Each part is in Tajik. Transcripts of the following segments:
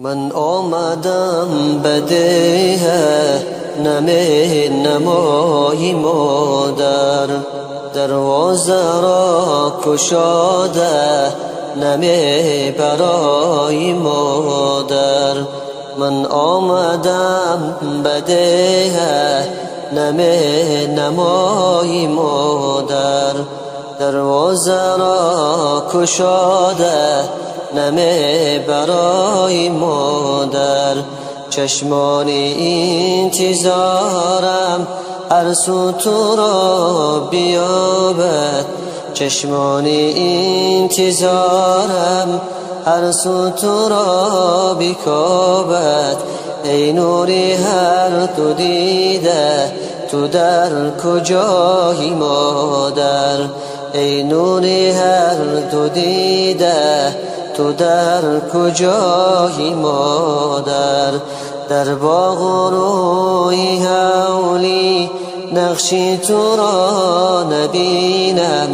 Ман омадам ба деҳа, наменамои модар, дарвозаро кушода намебарои модар. Ман омадам ба деҳа, наменамои модар, дарвозаро кушода намебарои модар. Чашмони интизорам ҳар су туро биёбад, чашмони интизорам ҳар су туро бикобад. Эй нури ҳар ду дида, ту дар куҷои модар? Эй нури ҳар ду дида, ту дар куҷои модар? Дар боғу рӯи ҳавлӣ нақши туро набинам,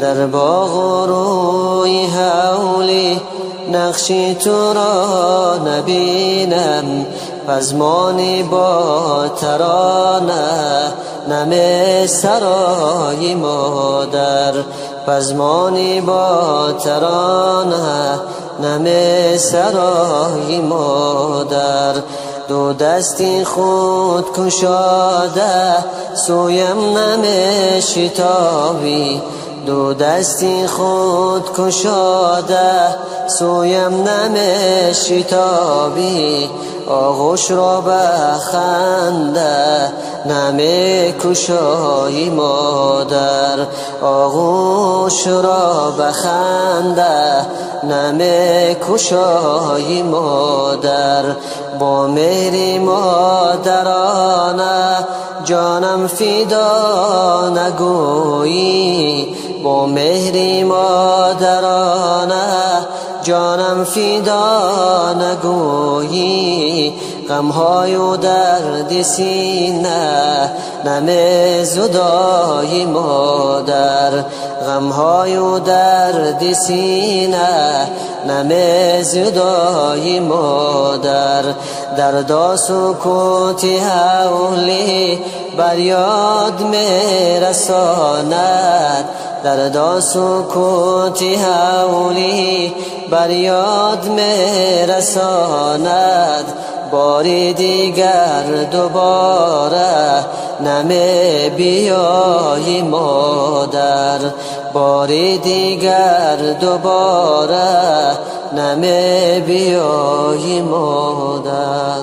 дар боғу рӯи ҳавлӣ нақши туро набинам. Пазмони бо тарона намесарои модар, пазмони бо тарона намесарои модар. Ду дасти худ кушода сӯям намешитобӣ, ду дасти худ кушода сӯям намешитобӣ. Оғӯшро ба ханда намекушои модар, оғӯшро ба ханда намекушои модар. Бо меҳри модарона ҷонам фидо нагӯӣ, бо меҳри модарона ҷонам фидо нагӯӣ. Ғамҳою дарди сина намезудои модар, ғамҳою дарди сина намезудои модар. Дарду сукути ҳавлӣ бар ёд мерасонад, дарду сукути ҳавлӣ бар ёд мерасонад. Бори дигар дубора намебиёи модар, бори дигар дубора намебиёи модар.